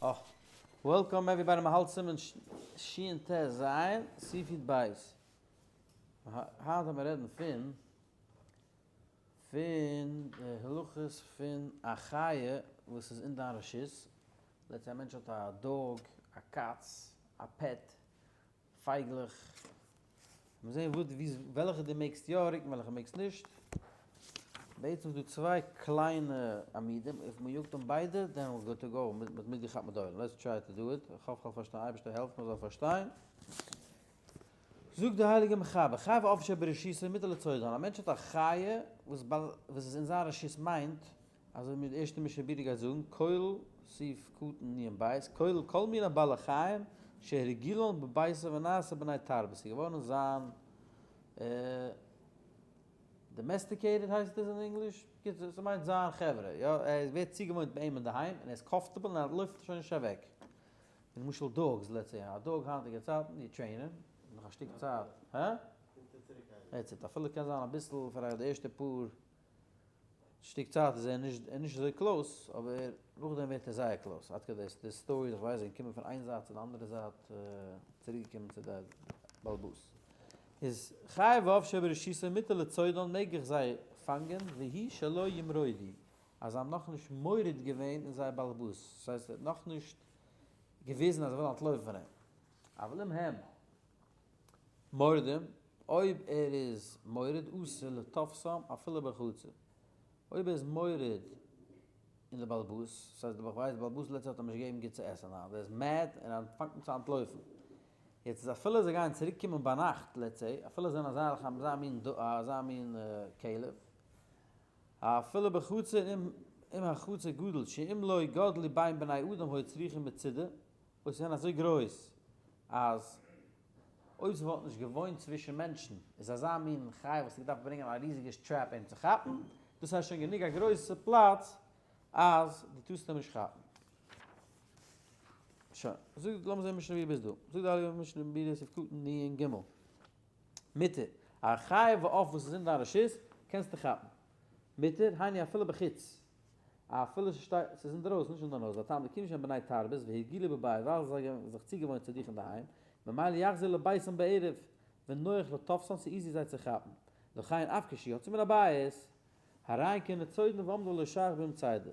אה. Welcome everybody מ'האלט סימן שט ז, סעיף יב. היינט וועט מען רעדן פון פון די הלכות פון א חיה וואס איז אין דיין רשות, let's say א מענטש האט א dog, א קאץ, א pet, פייגלעך, מיר זעהן וואס ווי וועלכע דו מעגסט יא רוקן וועלכע מעגסט נישט, בעצם איז דא צוויי קליינע עמודים, אויב מען יאגט אן ביידע then we're good to go, מען האט מיטגעכאפט מיט די עולם, let's try to do it, איך האף כ'וועל פארשטיין, אייבערשטער העלף מען זאל פארשטיין. זאגט די הייליגע מחבר, חיה ועוף שברשותו מותר לצודן, א מענטש האט א חיה וואס וואס איז אין זיין רשות מיינט אזוי ווי די ערשטע משנה ברורה גייט זאגן, כולל סעיף קטן נ ב, כולל כל מיני בעלי חיים שהרגילן בביתו ונעשה בני תרבות, ס'איז געווארן זיין domesticated הייסט עס אין ענגליש? בקיצור, ס'מיינט זיין חברה, יא, ער ווערט צוגעוואוינט ביי אים אינדערהיים און ער איז comfortable און ער לויפט שוין נישט אוועק. למשל dogs, let's say א dog היינטיגע צייטן, דו train אים, נאך א שטיק צייט, הא? That's it, אפילו קען זיין אביסל פאר די ערשטע פאר שטיק צייט איז ער נישט ער נישט אזוי close אבער נאכדעם ווערט ער זייער close עד כדי די stories איך ווייס זענען געקומען פון איין זייט צו די אנדערע זייט צוריק געקומען צו די בעל הבית איז חיה ועוף שברשותו מותר לצודן מעג איך זיי פאנגען והוא שלא ימרודו אז זיי האבן נאכנישט מורד געווען אין זייער בעל הבית דאס הייסט ער האט נאכנישט געוויזן אז ער וויל אנטלויפן פון אים אבל אם הם מורדים, אויב ער איז מורד אסור לתופסם אפילו בחצר, אויב ער איז מורד אין די באלעבאס, דאס הייסט איך ווייס די באלעבאס לעצטע האט אים נישט געגעבן גוט צו עסן היינט, ער איז mad און ער פאנגט אן צו אנטלויפן, יעצט איז אפילו זיי גייען צוריק קומען ביינאכט let's say, אפילו זיי זענען אזעלכע אזא מין אזא מין כלב, אפילו בחצר אם אם החצר גדול שאם לא גדלו בין בני אדם היו צריכים מצידה, אויב זיי זענען אזוי גרויס אז אויב זיי וואלטן נישט געוואוינט צווישן מענטשן איז אזא מין חיה וואס געדארפט ברענגען א ריזיגע trap אים צו כאפן, דאס הייסט שוין גענוג א גרויסע פלאץ אז דו טארסט אים נישט כאפן. שוין, זאג, לאמיר זען משנה ברורה ביז דא. זאגט די הייליגע משנה ברורה סעיף קטן נ ג. מותר, א חיה ועוף וואס איז אין דיין רשות קענסטו כאפן. מותר, היינו אפילו בחוץ. אפילו ס'שטייט, ס'איז אינדרויסן, נישט אין דיין הויז, והטעם דכיון שהם בני תרבות והרגילו בבית, ווייל זיי האבן זיך צוגעוואוינט צו דיך אינדערהיים, ממילא יחזרו לביתם בערב, ונוח לתופסן, ס'איז easy זיי צו כאפן. לכן אף כשיצאו מן הבית, הרי הן כניצודין ועומדין ולא שייך בהם צידה.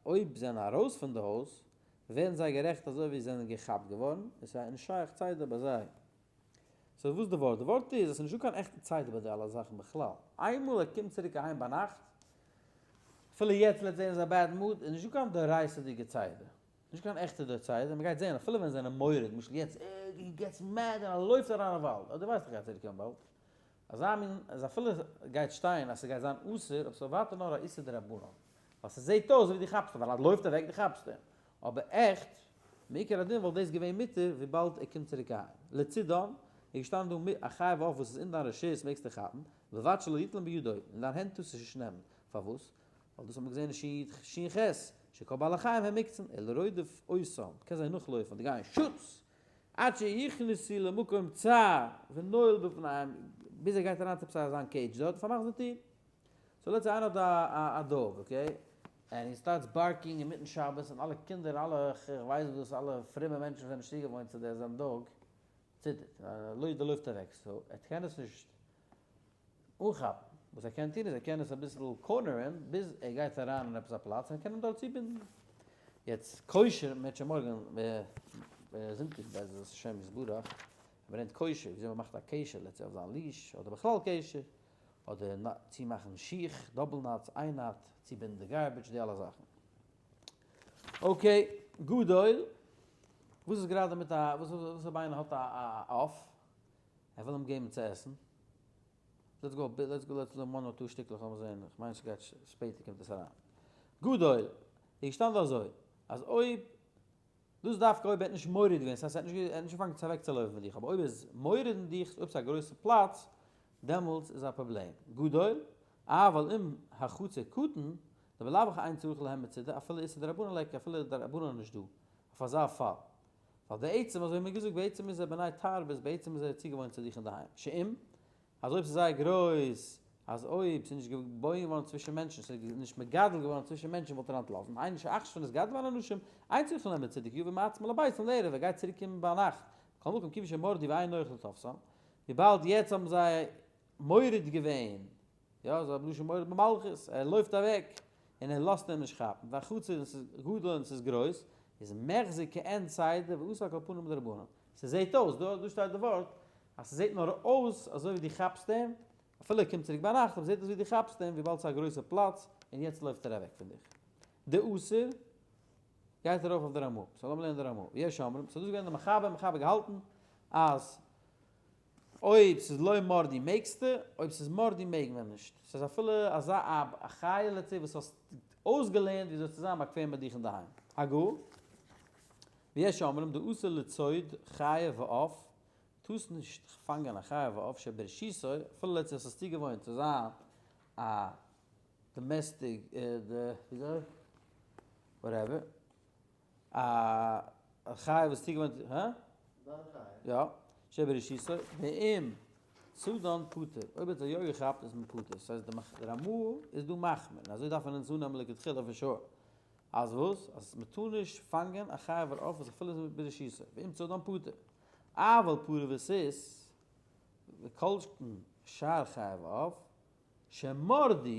אויב זענען ארויס פון די הויז, ווערן זיי גערעכט אזוי ווי זיי זענען געכאפט געווארן, און ס'איז נישט שייך צידה ביי זיי. So וואס די ווארט? די ווארט איז אז ס'איז נישטא קיין עכטע צידה ביי די אלע זאכן בכלל. איינמאל ער קומט צוריק אהיים ביינאכט, אפילו יעצט let's say איז א bad mood, איז נישטא קיין דאורייתא'דיגע צידה. נישט קיין עכטע צידה, מ'גייט זעהן אפילו ווען זיי זענען מורד, למשל יעצט he gets mad און ער לויפט אריין אין וואלד, אדער ווייסט איך גייט צוריק קומען באלד. אזא מין אז אפילו גייט שטיין אז ס'גייט זיין אסור, אבער ס'איז ווייטער נאר א איסור דרבנן. ווייל ס'זעהט אויס ווי דו כאפסט אים, ווייל ער לויפט אוועק דו כאפסט אים. אבער עכט, מעיקר הדין וואלט דאס געווען מותר וויבאלד ער קומט צוריק אהיים. לצידן, איז געשטאנען דא א חיה ועוף וואס איז אין דיין רשות מעגסטו כאפן, ובלבד שלא יטלם בידו, אין דיין הענט טארסטו נישט נעמען. פארוואס? ווייל דאס האט מען געזען אין ש ח, שכל בעלי חיים הם מוקצין, אלא רודף אותם, קען זיי נאכלויפן אדער גיין שוץ, עד שיכנסו למקום צר ונועל בפניהם, ביז ער גייט אריין צו עפעס אזא cage דארט און פארמאכט די טיר. So let's say איינער האט א dog, okay? And he starts barking אינמיטן שבת און אלע קינדער אלע כ'ווייס וואס אלע פרומע מענטשן וואס זענען נישט צוגעוואוינט צו די זיין dog ציטערט און לויפט אוועק so ער קען עס נישט אנכאפן, וואס ער קען טון איז ער קען עס אביסל corner ען ביז ער גייט אריין אין עפעס א פלאץ און קען אים דארט צובינדן. יעצט קושר מ'וועט שוין מארגן זונטאג בעזרת השם יתברך מ'לערנט קושר וויאזוי מ'מאכט א קשר let's say אויף זיין leash אדער בכלל קשר אדער צומאכן שיך, double knots, איין knot, צובינדן די garbage, די אלע זאכן. Okay, גדול, וואס איז גראדע מיט א, וואס אויב איינער האט א עוף, ער וויל אים געבן צו עסן, let's go, let's go, let's learn one or two שטיקלעך לאמיר זען, איך מיין ס'גייט שפעטער קומט עס אריין. גדול, איז געשטאנען אזוי, אז אויב דאס דווקא אויב ער האט נישט מורד געווען, ס'הייסט ער האט נישט אנגעפאנגען צו אוועקצולויפן פון דיך, אבער אויב ער איז מורד אין דיך, אויב ס'איז א גרויסע פלאץ, דעמאלטס איז א פראבלעם. גדול, אבל אם החצר קטן, דבלאו הכי אין צריך להם מצידה, אפילו איסור דרבנן ליכא, אפילו דרבנן איז נישט דא, אויף אזא פאל. ווייל בעצם, אזוי ווי מ'האט געזאגט, בעצם איז ער בני תרבות, בעצם איז ער צוגעוואוינט צו דיך אינדערהיים. שאם, אז אויב ס'איז זייער גרויס. אז אויב ס'איז נישט געבוירן געווארן צווישן מענטשן, ס'איז נישט מגדל געווארן צווישן מענטשן וואלט ער אנטלאפן, היינו שעכשיו נתגדל בין אנשים, אין צריך ללמד צידוק יבא מעצמו לביתם לערב, ער גייט צוריק קומען ביינאכט, מכל מקום כיוון שמרדו ואין נוח לתפסם, וויבאלד יעצט האבן זיי מורד געווען, יא, זיי האבן לשון מורד במלכות, ער לויפט אוועק און ער לאזט אים נישט כאפן, והחצר און ס'איז גדול און ס'איז גרויס, איז מחזי כעין צידה ואסור על כל פנים מדרבנן. ס'זעהט אויס, דא דא שטייט די ווארט, אז ס'זעהט נאר אויס אזוי ווי דו כאפסט אים, אפילו ער קומט צוריק ביינאכט, אבער זעהט אויס ווי דו כאפסט אים, וויבאלד ס'איז א גרויסע פלאץ, און יעצט לויפט ער אוועק פון דיך. די אסור גייט ארויף אויף די רמא, so לאמיר לערנען די רמא, ויש אומרים, so דאס איז געווען די מחבר, מחבר געהאלטן אז אויב ס'איז לא מרדו מעגסטו, אויב ס'איז מרדו מעג מען נישט. ס'איז אפילו אזא א חיה'לע וואס האסט אויסגעלערנט וויאזוי צו זיין באקוועם ביי דיך אינדערהיים. הגה, ויש אומרים דאסור לצוד חיה ועוף, טארסט נישט פאנגען א חיה ועוף שברשותו, אפילו let's say האסט עס צוגעוואוינט צו זיין א domestic, וויאזוי? whatever. א חיה וואס צוגעוואוינט, הא? יא, שברשותו, ואם צדן פטור, אויב האט ער יא געכאפט איז מען פטור, ס'הייסט די רמא איז דא מחמיר, און אזוי דארף מען אונז אננעמען לכתחילה for sure, אז וואס? אז מען טאר נישט פאנגען א חיה ועוף וואס אפילו איז ברשותו, ואם צדן פטור, אבל פרה וסוס, וכל שכן שאר חיה ועוף, שמרדו,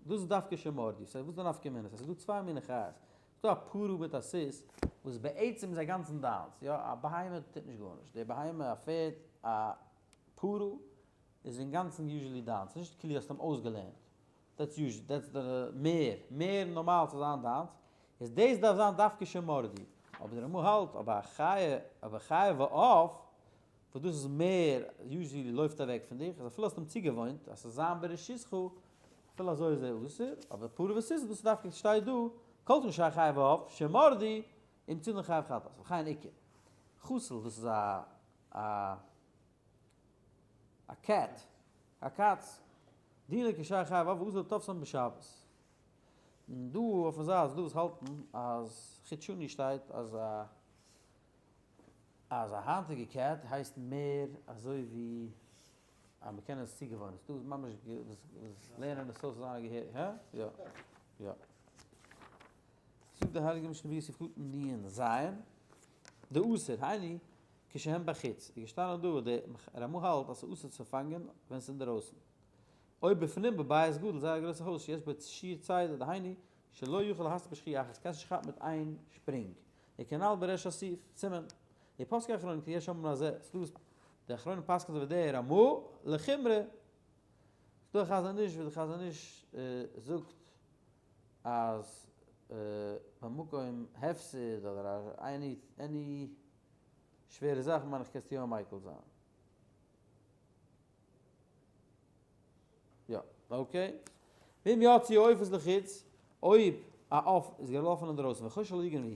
דאס איז דווקא שמרדו, סא וואס איז די נפקא מינה? סא ס'איז דא צוויי מיני חיות, ס'איז דא א פרה מיט א סוס, וואס בעצם איז אינגאנצן דיינס, יא, א בהמה טוט נישט גארנישט, די בהמה, א פערד, א פרה, איז אינגאנצן usually דיינס, ס'איז נישט כאילו האסט אים אויסגעלערנט, that's usually, that's די מער, מער נארמאל צו זיין דיינס, איז דאס דארף זיין דווקא שמרדו, אבער די רמא האלט, אבער א חיה, אבער חיה ועוף, וואס דאס איז מער usually לויפט אוועק פון דיך, אז אפילו האסט אים צוגעוואוינט אז ס'זאל זיין ברשותך, אפילו אזוי איז ער אסור, אבער פרה וסוס דאס איז דווקא שטייט דא, כל שכן שאר חיה ועוף, שמרדו, אם צדן חייב חטאת, וכן איכא. חתול דאס איז א א א cat, א קאץ, דינו כשאר חיה ועוף ואסור לתופסן בשבת. און דא אויפן זייט איז דא וואס האלטן אז חוט שני שטייט אז א אז א היינטיגע cat הייסט מער אזוי ווי אז מ'קען עס צוגעוואוינען, ס'דא ממש וואס לערנען עס אויס זיין א געהעריגע, הא? יא. יא. זאגט די הייליגע משנה ברורה סעיף קטן נ ז, דאסור, היינו כשהם בחוץ, איז געשטאנען דא די רמא האלט אז ס'איז אסור צו פאנגען ווען ס'איז אינדערויסן, אויב בפנים בבית גדול זייער א גרויסע הויז שיש בו שיעור צידה דהיינו שלא יוכל להשיג בשחיה אחת, קענסט נישט כאפן מיט איין שפרינג, וכנל בריש הסעיף, סימן. די פוסקי אחרונים כי יש אומרים לזה, ס'דא וואס די אחרונים פסק'נען אזוי ווי די רמא לחומרא, ס'דא א חזון איש וואס די חזון איש זאגט אז במקום הפסד אדער עני עני שווערע זאך מיין איך קענסטו יא מיקל זיין. יא, okay. ואם יצאו עופות לחוץ, אויב א עוף איז געלאפן אינדרויסן וחושש שלא יגנבו,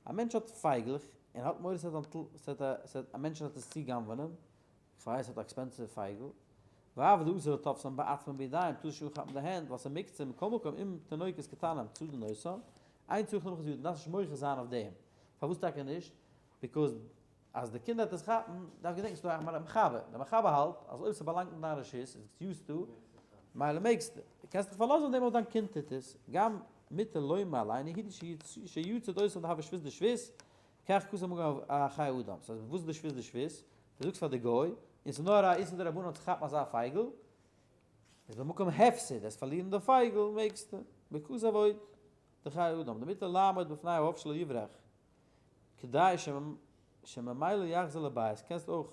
א מענטש האט פייגלעך און האט מורא ס'וועט א מענטש וועט עס צוגנב'נען, כ'ווייס האט א expensive פייגל, ואף דאסור לתופסן בעצמן בידיים, טאר נישט אנכאפן די הענט ווייל ס'איז מוקצה, מכל מקום אם תינוקות קטנים צדין אותם, אין צריך למחות ידו, דארפסט נישט מוחה זיין אויף דעם, פארוואס טאקע נישט? because אז די קינדער וועט עס כאפן, דארף געדענקן ס'דא א מחבר, דער מחבר האלט אז אויב ס'באלאנגט אין דיין רשות, איז עס used to, מילא מעגסטו. דו קענסט דיך פארלאזן אויף דעם אויב דיין קינד טוט עס, גם מותר לומר עלינו הוא שיצוד אותן דהוה שבות דשבות, כך כתב מגן אברהם חיי אדם. ס'הייסט וואס איז די שבות דשבות? דו זאגסט פאר די גוי, און ס'איז נאר א איסור דרבנן צו כאפן אזא פייגל, איז במקום הפסד, עס פארלירן די פייגל, מעגסטו. בכתב עוד דחיי אדם, דמותר לעמוד בפני העוף שלא יברח. כדי שממילא יחזור לבית, קענסט אויך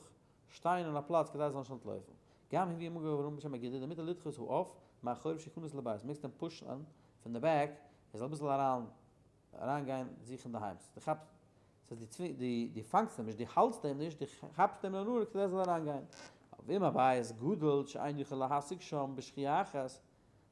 שטיין אין א פלאץ כדי עס זאל נישט אנטלויפן. גם הביא מגן אברהם בשם אגודה דמותר לדחות העוף מאחוריו שיכנס לבית, מעגסט אים push ן פון די back ער זאל אביסל אריין אריין גיין זיך אינדערהיים, דו כאפסט, ס'הייסט דו פאנגסט אים נישט, דו האלטסט אים נישט, דו כאפסט אים נאר כדי ער זאל אריין גיין. ואם הבית גדול שאין יכול להשיג שם בשחיה אחת,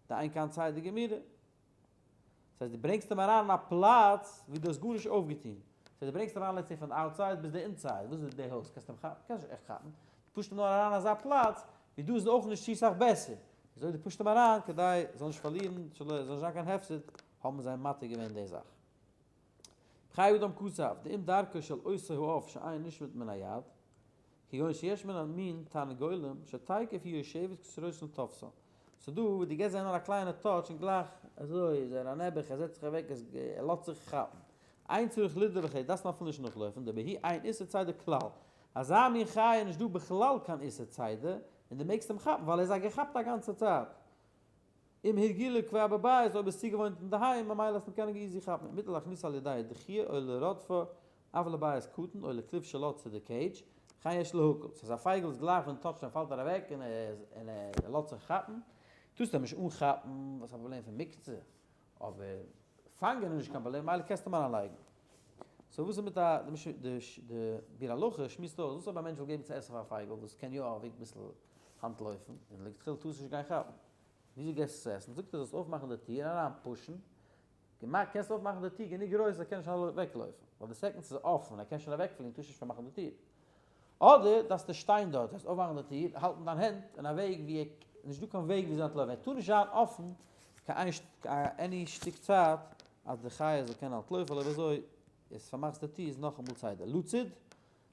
דאין כאן צידה גמורה. דאס הייסט דו ברענגסט אים אריין אין א פלאץ ווי דו האסט גארנישט אויפגעטון. דאס הייסט דו ברענגסט אים אריין let's say פון outside ביז די inside, וואס איז די הויז? קענסט אים כאפן? קענסט נישט עכט כאפן. דו push ט אים נאר אריין אין אזא פלאץ ווי דא איז אויך נישט צו סאך בעסער. איז אויב דו push ט אים אריין כדי זאל נישט פארלירן, זאל נישט זיין קיין הפסד, האבן זיי מתיר געווען די זאך. בחיי אדם כתב, דאם דרכו של אותו העוף שאין נשמט מן היד, כגון שיש מן המין תרנגולים שתיכף היא יושבת כשרוצים לתופסה. ס'דא וואס דו געסט זיי נאר א קליינע touch און גלייך אזוי איז ער א נעבעך ער זעצט זיך אוועק ער לאזט זיך כאפן. אין צריך לרדוף אחריו דארפסט אים אפילו נישט נאכלויפן דבהו אין איסור צידה כלל. אזא מין חיה איז נישט דא בכלל קיין איסור צידה און דו מעגסט אים כאפן ווייל ער איז א געכאפט א גאנצע צייט. אם הרגילו כבר בבית אויב איז צוגעוואוינט אינדערהיים ממילא אז מ'קען אים easy כאפן ומותר להכניסה על ידי דחיה או לרודפה אף לבית קטן או לכלוב שלה צו די cage, וכן יש להקל, ס'איז א פייגל איז גלייך ווען touch ט אים פאלט ער אוועק און און ער לאזט זיך כאפן, טארסט אים נישט אנכאפן וואס איז א פראבלעם פון מוקצה, אבער פאנגען איז נישט קיין פראבלעם ממילא קענסטו אים אריינלייגן. so וואס איז מיט א די ביאור הלכה שמועסט אויס וואס אויב א מענטש וויל געבן צו עסן פאר א פייגל וואס קען יא אוועק ביסל אנטלויפן און לכתחילה טארסט נישט גיין כאפן, וויאזוי געסטו צו עסן? זאגט ער זאלסט אויפמאכן די טיר און אריין push ן, געמאכט קענסט אויפמאכן די טיר גענוג גרויס אז ער קען נישט אוועקלויפן, ווייל די second ס'איז אפן ער קען שוין אוועקפליען טארסט נישט פארמאכן די טיר. אדער דארפסטו שטיין דארט זאלסט אויפמאכן די טיר, האלטן דיין הענט אין א וועג ווי ער, נישט דא קיין וועג ווי אזוי אנטלויפן, ער טאר נישט זיין אפן קיין איין any שטיק צייט אז די חיה זאל קענען אנטלויפן, ווייל אויב אזוי איז פארמאכסט די טיר איז נאכאמאל צידה. לצוד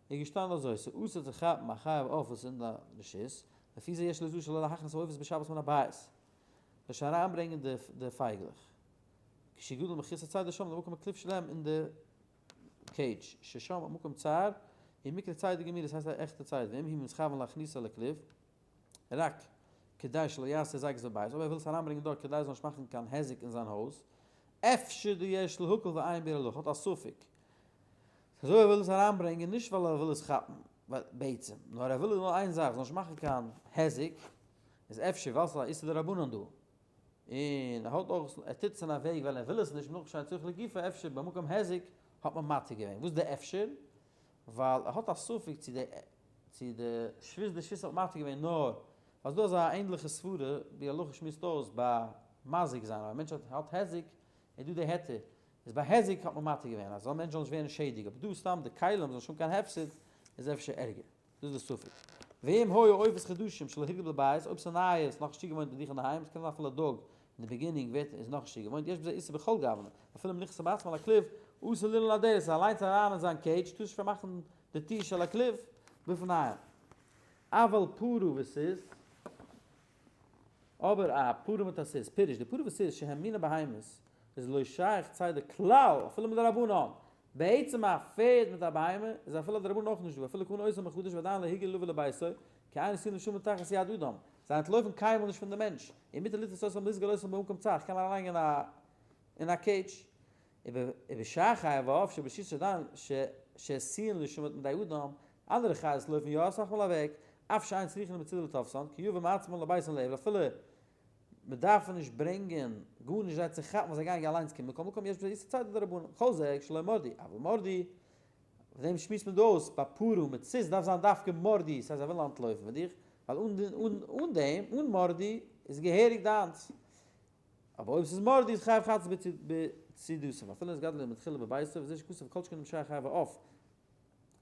איז געשטאנען אזוי, ס'איז אסור צו כאפן א חיה ועוף וואס איז אין דיין רשות, לפי זה יש לזו שלא להכניס העופות בשבת מן הבית, זאל נישט אריינברענגען די פייגלעך, כשיגדל מחוץ לצידה שם למקום הכלוב שלהם אין די cage, ששם מקום צר, הוא מיקרי צידה גמורה, עס הייסט א עכטע צידה, ואם הוא מתכוון להכניסה לכלוב, רק כדי שלא יעשה היזק בבית, אויב ער וויל עס אריינברענגען דארט כדי עס זאל נישט מאכן קיין היזק אין זיין הויז, אפשר דיש להקל ועיין ביאור הלכה, האט א ספק. ס'איז אזוי ער וויל עס אריינברענגען נישט ווייל ער וויל עס כאפן בעצם, נאר ער וויל נאר איין זאך, זאל נישט מאכן קיין היזק, איז אפשר ווייל ס'איז א איסור דרבנן דא, און ער האט אויך, ער טוט עס אין א וועג ווייל ער וויל עס נישט, נאך שאין צריך לגופו, אפשר במקום היזק האט מען מתיר געווען. וואס איז די אפשר? ווייל ער האט א ספק צו די צו די שבות די שבות האט מתיר געווען נאר ווייל ס'דא אזא ענדליכע סברה ווי הלכה שמועסט אויס ביי מזיק זיין אז א מענטש האט האט היזק איז דא די היתר איז ביי היזק האט מען מתיר געווען אז א מענטש זאל נישט ווערן שעדיג אבער דא סתם די כלים זאל נישט האבן קיין הפסד איז אפשר ערגער דאס איז די ספק. ואם היו עופות חדשים שלא הרגילו בבית אויב ס'איז נייע איז נאכנישט צוגעוואוינט ביי דיך אינדערהיים ס'קען זיין אפילו א dog אין די beginning ווערט איז נאכנישט צוגעוואוינט יש בזה איסור בכל גוונא אפילו אם נכנסו בעצמן לכלוב אסור לנעול הדלת איז אליינס אריין אין זיין cage טארסט נישט פארמאכן די טיר של הכלוב בפניהם. אבל פרה וסוס, אבער א פרה מיט א סוס, פירוש, די פרה וסוס שהם מיני בהמות, איז לא שייך צידה כלל, אפילו מדרבנן. בעצם א פערד מיט א בהמה איז אפילו א דרבנן אויך נישט דא, אפילו קנה אותן מחדש ועדיין לא הרגילו לבוא לביתו, כי אין עשויין להשמר תחת יד אדם, זיי אנטלויפן קיינמאל נישט פון די מענטש, ומותר לתפוס אותן ולסגור אותן במקום צר, קען מען אריינגיין אין א cage. ובשאר חיה ועוף שברשות שעדיין שעשויין להשמר מידי אדם, אנדערע חיות לויפן יא אסאך מאל אוועק, אף שאין צריכין למצודה לתופסן, כי יבא מעצמן לביתן לעבל, אפילו מען דארף נישט ברענגען גארנישט זיי צו כאפן ווייל זיי גייען אליינס קומען, מכל מקום יש בזה איסור צידה דרבנן, כל זה כשלא מרדו, אבל מרדו, אויף דעם שמועסט מען דא אויס, ביי פרה מיט סוס דארף זיין דווקא מרדו, ס'הייסט זיי ווילן אנטלויפן פון דיך, ווייל אן דעם, אן מרדו, איז געהעריג דיינס. אבער אויב ס'איז מרדו איז חייב חטאת בצידתו, ואפילו נתגדלו מתחילה בביתו וזה שכתוב כל שכן בשאר חיה ועוף.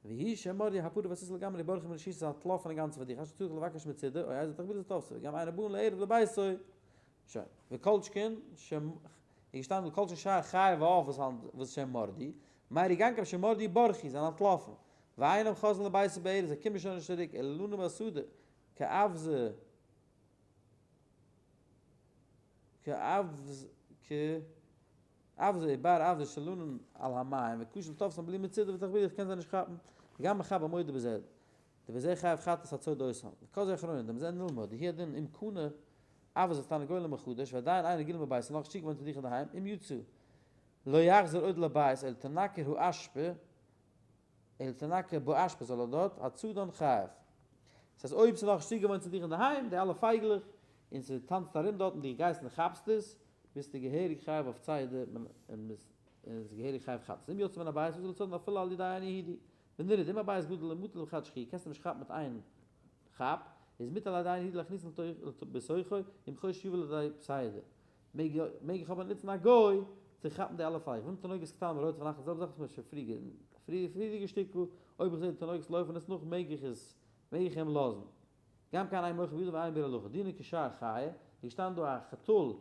והוא שמרדו הפרה והסוס לגמרי בורחים מרשותו איז אנטלאפן אינגאנצן פון דיך עד שצריך לבקש מצידה או איזה תחבולות לתפסו וגם אינו באין לערב לביתו שוין וכל שכן ש איז געשטאנען וכל שכן שאר חיה ועוף וואס שמרדו מיירי גם כן שמרדו בורחו זענען אנטלאפן ואינם חוזרין לביתו בערב זיי קומען שוין נישט צוריק אלא לנום בשדה כאווז כאווזא ובר אווזא שלנין על המים וקשה לתופסן בלי מצודה ותחבולה איך קען זיי נישט כאפן, וגם מחבר מודה בזה דבזה חייב חטאת הצוד אותם, וכל זה אחרונים דמזה נלמד דהוא הדין אם קנה אווזא תרנגולים מחדש ועדיין אין רגילים בבית נאך שטיק וואוינט דיך אינדערהיים אם יצא לא יחזור עוד לבית אלא תנקר האשפה אלא תנקר באשפה זאל ער דארט הצדן חייב. דאס הייסט אויב ס'איז נאך נישט צוגעוואוינט צו דיך אינדערהיים די אלע פייגלעך און ס'טאנצט ארום דארט און דו גייסט און כאפסט עס, ביסטו געהעריג חייב אויף צידה און איז געהעריג חייב חטאת. אם יצא מן הבית אסור לצדן אפילו על ידי איין יהודי. ונראה דאם הבית גדול ומותר לחד שכי' קענסטו נישט כאפן מיט איין כאפ, איז מותר על ידי איין יהודי להכניסן בתוכו אם חושש שיבוא לידי צידה. מעג מעג איך אבער נוצן א גוי צו כאפן די אלע פייגל? ואם תרנגולת קטנה רודפן אחר די זעלבע זאך וואס מ'האט שוין פריער פריערדיגע שטיקל, אויב איך זעה די תרנגולת לויפן עס נאך מעג איך עס מעג איך אים לאזן? גם כאן אין מוכר בידו ועיין ביאור הלכה, דינו כשאר חיה, איז געשטאנען דא א חתול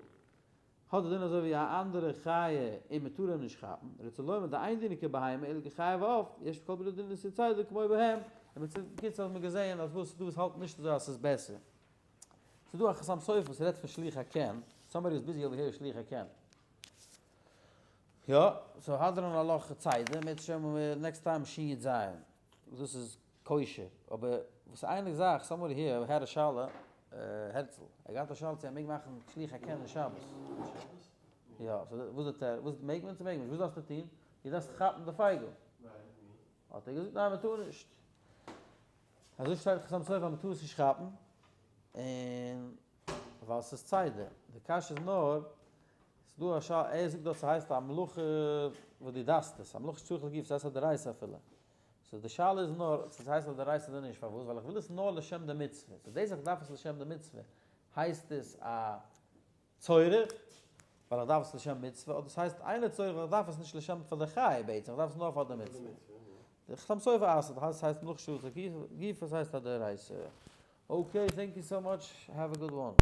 האט די דין אזוי ווי א אנדערע חיה און מען טאר אים נישט כאפן, רוצה לומר דאין דינו כבהמה אלא כחיה ועוף, יש בכל בריה דין איסור צידה כמו בהם, און בקיצור האט מען געזען אז וואס ס'דא וואס האלטן נישט אזוי אז ס'איז בעסער. ס'איז דא א חתם סופר וואס רעדט פון שילוח הקן, somebody איז busy over here שילוח הקן. יא, so הדרן עלך צידה, מירצעשעם next time שין יוד זיין, דאס איז כשר, אבער וואס איינע זאך, somebody here had a שאלה, הערצל, ער געהאט א שאלה צו ער מעג מאכן שילוח הקן אין שבת. יא, so וואס איז די וואס מעג מען צו מעג מען נישט, וואס דארפסטו טון? דו דארפסט כאפן די פייגל. האט ער געזאגט ניין מען טאר נישט. אזוי שטייט חתם סופר אז מען טאר עס נישט כאפן, און ווייל ס'איז צידה. די קשיא איז נאר, ס'איז דא א שאלה, ער זאגט דארט ס'הייסט א מלאכה וואס דו דארפסט עס, א מלאכה שצריך לגוף, ס'הייסט א דאורייתא אפילו. so די שאלה איז נאר צו ס'הייסט א דאורייתא אדער נישט, פארוואס? ווייל איך וויל עס נאר לשם די מצוה. so דאס אז איך דארף עס לשם די מצוה, הייסט עס א צורך, ווייל איך דארף עס לשם מצוה, אדער ס'הייסט אינו צורך ווייל איך דארף עס נישט לשם פאר די חי בעצם, איך דארף עס נאר פאר די מצוה. די חתם סופר אסר'ט, ס'הייסט מלאכה שצריך לגופה, ס'הייסט א דאורייתא. okay, thank you so much, have a good one.